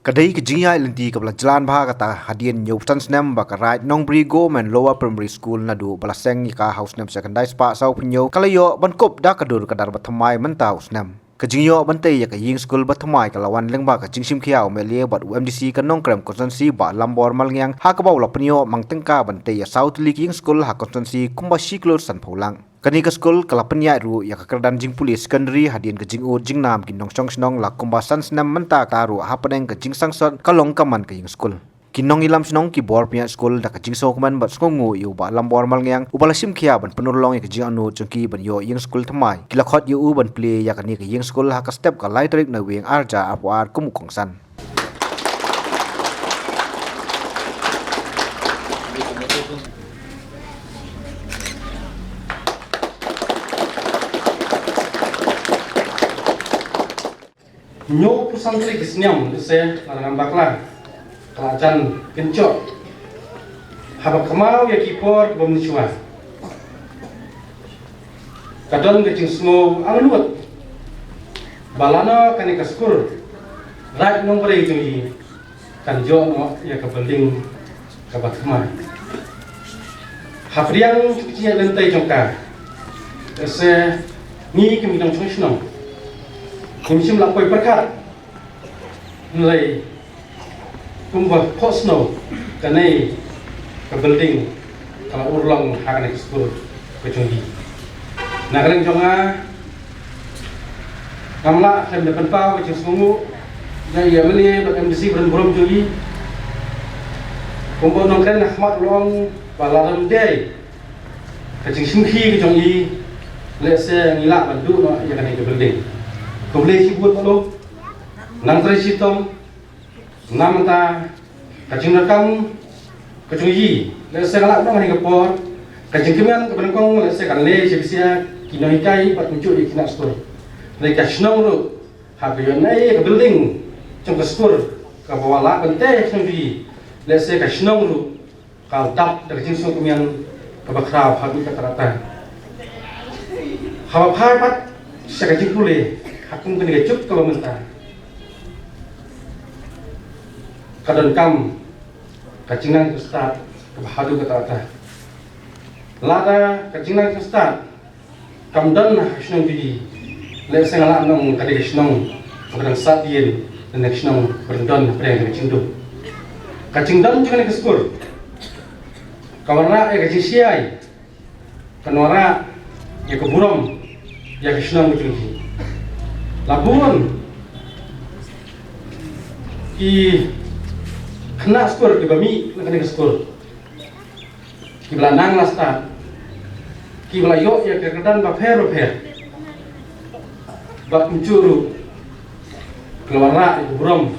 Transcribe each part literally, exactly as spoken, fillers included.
Ka dei ka jingïaid lynti kaba la jlan bha kata hadien hynñiew phew san snem ba ka Raid Nongbri Government Lower Primary School naduh ba la seng ïa ka ha u snem shi khyndai spah saw phew hynñiew, ka la ïoh ban kup da ka dur ka dar ba thymmai mynta u snem. Ka jingïoh ban tei ïa ka ïing skul ba thymmai ka la wan lyngba ka jingshim khia u M L A bad u M D C ka Nongkrem Constituency Bah Lambor Malngiang, ha kaba u la pynïoh mang tyngka ban tei ïa saw tylli ki ïing skul ha constituency kumba shi klur san phew lak. Kane ka skul ka la pynïaid ruh ïa ka kyrdan jingpule secondary hadien ka jingud jingnam ki nongshong shnong la kumba san snem mynta, kata ruh hapdeng ka jingsangsot ka long ka man ka ïing skul. Ki nongïalam shnong, ki bor pynïaid skul da ka jingsngewkmen bad sngewnguh ïa u Bah Lambor Malngiang uba la shim khia ban pynurlong ïa ka jingangnud jong ki ban ïoh ïing skul thymmai, ki la khot ïa u ban plie ïa kane ka ïing skul ha ka step ka lai tarik Naiwieng ar hajar arphew ar kum u kongsan. Hynñiew phew san tylli ki snem lehse la dang bakla, ka la jan kynjoh. Haba kynmaw ïa ki por bym shuwa, ka don ka jingsngew angnud ba lano kane ka skul Raid Nongbri jong ngi kan ïoh noh ïa ka building kaba thymmai. Hapdeng ka jingïaid lynti jong ka, lehse ngi kum ki nongshong shnong ngim shym la poi pyrkhat, hynrei kumba phohsngew kane ka building ka la urlong ha kane ka skul ka jong ngi. Na ka liang jong nga, ngam lah khlem da pynpaw ka jingsngewnguh ïa i M L A bad M D C ba donburom jong ngi. Kumba u nongkren ha khmat u la ong ba lada ym dei ka jingshim khia ka jong i, lehse ngi lah ban duh noh ïa kane ka building. Khublei shibun, nang trei shitom. Namar kata ka jingdonkam ka jong i, lehse nga lah ban ong ha kane ka por, ka jingkmen kaba nyngkong lehse kan leit sha bynta ki nonghikai bad kumjuh ïa ki khynnah skul. Lehse ka shnong ruh, haba ïoh noh ïa ka building jong ka skul kaba lah ban tei shnong jong i, lehse ka shnong ruh ka dap da ka jingsngewkmen kaba khraw haduh katta katta. Haba phai pat sha ka jingpule ha kum kane ka juk kaba mynta, ka donkam ka jingnang jingstad kaba haduh katta katta. Lada ka jingnang jingstad kam don ha ka shnong jong i, lehse nga lah ban ong ka dei ka shnong kaba dang sahdien, lane ka shnong kaba dang don hapdeng ka jingduk. Ka jingdon jong kane ka skul ka wanrah ïa ka jingshai, ka wanrah ïa ka burom ïa ka shnong ka jong i. La bun ki khynnah skul kiba mih na kane ka skul, kiba la nang la stad, kiba la ïoh ïa ka kyrdan bapher bapher, bad kumjuh ruh ki la wanrah ïa ka burom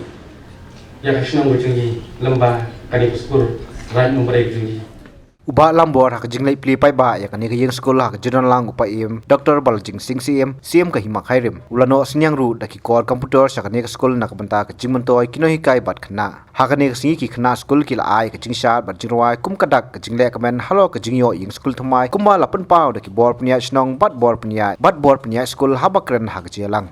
ïa ka shnong ka jong i lyngba kane ka skul Raid Nongbri ka jong i. U Bah Lambor ha ka jingleit plie paidbah ïa kane ka ïing skul ha ka jingdon lang u Paiem Doctor Balajingsing Syiem, Syiem ka Hima Khyrim, u la noh synñiang ruh da ki kor computer sha kane ka skul na ka bynta ka jingmyntoi ki nonghikai bad khynnah. Ha kane ka sngi ki khynnah skul ki la ai ka jingshad bad jingrwai kum ka dak ka jinglehkmen halor ka jingïoh ïing skul thymmai, kumba la pynpaw da ki bor pynïaid shnong bad bor pynïaid, bad bor pynïaid skul haba kren ha ka jingïalang.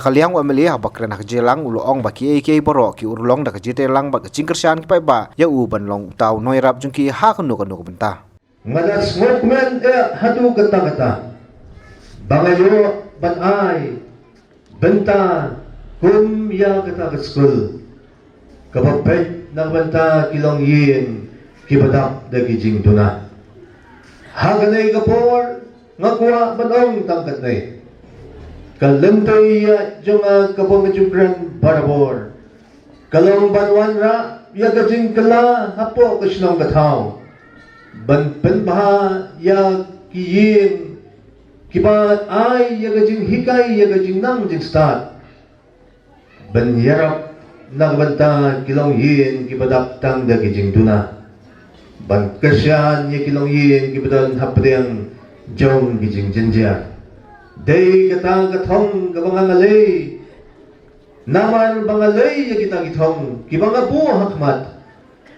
Ka liang u M L A haba kren ha ka jingialang u la ong ba kiei kiei baroh ki urlong da ka jingtreilang bad ka jingkyrshan ki paidbah ïa u ban long uta u nongïarap jong ki ha kano kano ka bynta. Nga da sngewkmen eh haduh katta katta ba nga ïoh ban ai bynta kum ïa kata ka skul kaba peit na ka bynta ki longïing kiba dap da ki jingduna. Ha kane ka por nga kwah ban ong tang katne, ka lynti ïaid jong nga kaba nga ju kren barabor ka long ban wanrah ïa ka jingkylla hapoh ka shnong ka thaw ban pynbha ïa ki ïing kiba ai ïa ka jinghikai ïa ka jingnang jingstad, ban ïarap na ka bynta ki longïing kiba dap tang da ki jingduna, ban kyrshan ïa ki longïing kiba don hapdeng jong ki jingjynjar. Dei kata ka thong kaba nga nga lei, namar ba nga lei ïa kita ki thong kiba nga buh ha khmat,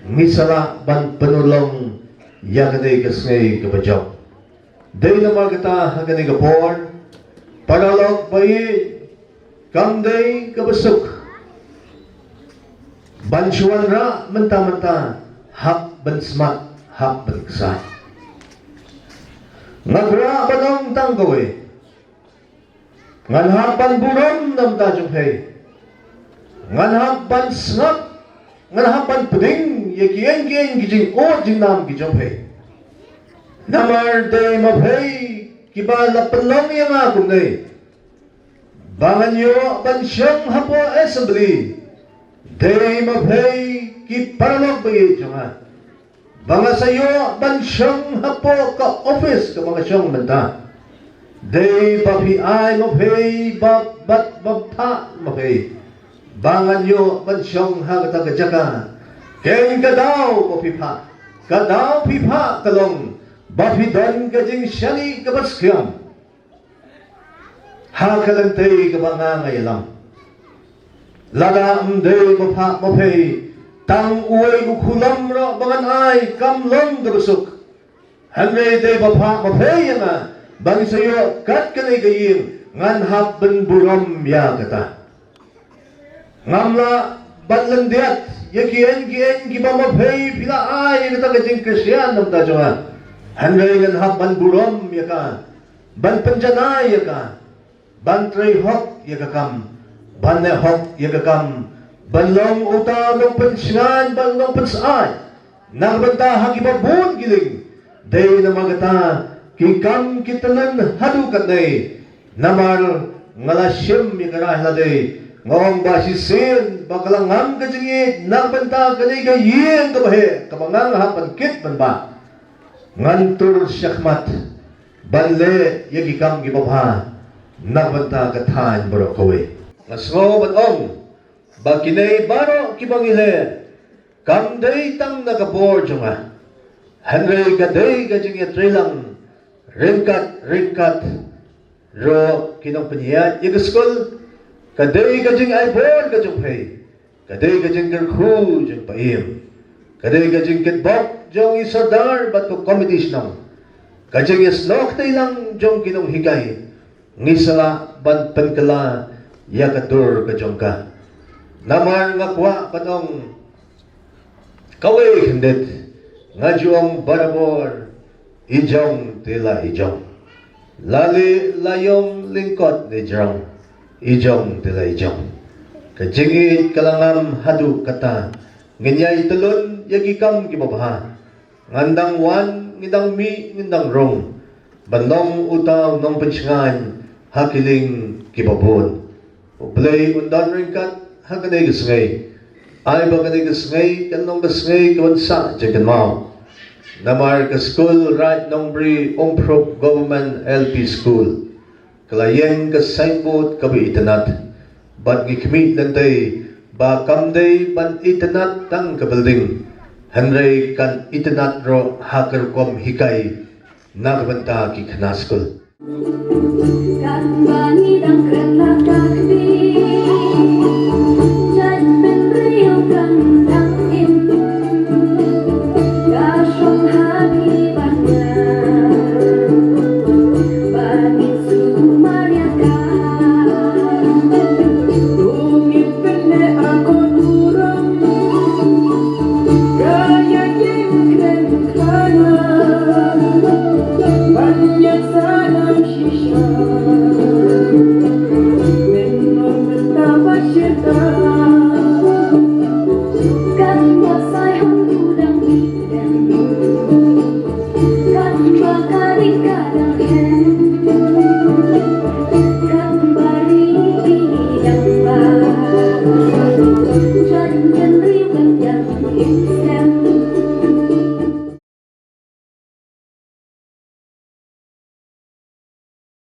ngi sa lah ban pynurlong ïa kane ka sngi kaba jop. Dei namar kata ha kane ka por, paralok ba ïeit, kam dei kaba suk ban shu wanrah mynta mynta hap ban smat, hap ban ksai. Nga kwah ban ong tang kawei, ngan hap ban burom na ka bynta jong phi. Ngan hap ban sngap, ngan hap ban pdiang ïa ki ïeng ki ïeng ki jingud jingnam ki jong phi. Namar dei ma phi kiba la pynlong ïa nga kumne ba ngan ïoh ban shong hapoh assembly. Dei ma phi ki paralok ba ïeit jong nga ba nga sa ïoh ban shong hapoh ka office kaba nga shong mynta. Dei ba phi ai ma phi ba bad ba phah ma phi ba ngan ïoh ban shong ha kata ka jaka. Keiñ ka daw ba phi phah, ka daw phi phah ka long ba phi don ka jingshaniah kaba skhem ha ka lynti kaba nga nga ïalam. Lada ym dei ba phah ma phi tang uwei u khulom ruh ba ngan ai kam long kaba suk. Hynrei dei ba phah ma phi ïa nga ba ngi sa ïoh kat kane ka ïing, ngan hap ban burom ïa kata. Ngam lah ban lyndiat ïa ki ïeng ki ïeng kiba ma phi phi la ai ïa kata ka jingkyrshan na ka bynta jong nga. Hynrei ngan hap ban burom ïa ka, ban pynjanai ïa ka, ban trei hok ïa ka kam, ban leh hok ïa ka kam, ban long uta u nongpynshngaiñ bad u nongpynsyaid na ka bynta ha kiba bun ki lieng. Dei namar kata ki kam ki tymmen haduh katne. Namar nga la shim ïa ka rai lade, nga ong ba shisien ba ka la ngam ka jingïeit na ka bynta kane ka ïing kaba heh kaba nga nga hap ban kit ban bah, ngan tur shakhmat ban leh ïa ki kam kiba bha na ka bynta ka thaiñ baroh kawei. Nga sngew ban ong ba kine baroh kiba ngi leh kam dei tang na ka bor jong nga, hynrei ka dei ka jingïatreilang ryngkat ryngkat ruh ki nongpynïaid ïa ka skul, ka dei ka jingai bor ka jong phi, ka dei ka jingkyrkhu jong paiem, ka dei ka jingkitbok jong i sordar bad ka komiti shnong, ka jingïasnoh ktien lang jong ki nonghikai, ngi sa lah ban pynkylla ïa ka dur ka jong ka. Namar nga kwah ban ong kawei khyndiat, nga ju ong barabor, i jong te la i jong. La lieh la ïong lyngkot ne jrong, i jong te la i jong. Ka jingïeit ka la ngam haduh katta, ngin ïai tylun ïa ki kam kiba bha. Ngan dang wan, ngin dang mih, ngin dang rung ban long uta u nongpynshngaiñ ha ki lieng kiba bun. U Blei un don ryngkat ha kane ka sngi. Ai ba kane ka sngi kan long ka sngi kaban sah jingkynmaw. Namar ka skul Raid Nongbri Umprup Government L P School ka la ïeng ka signboard kaba itynnad, bad ngi khmih lynti ba kam dei ban itynnad tang ka building, hynrei kan itynnad ruh ha ka rukom hikai na ka bynta ki khynnah skul.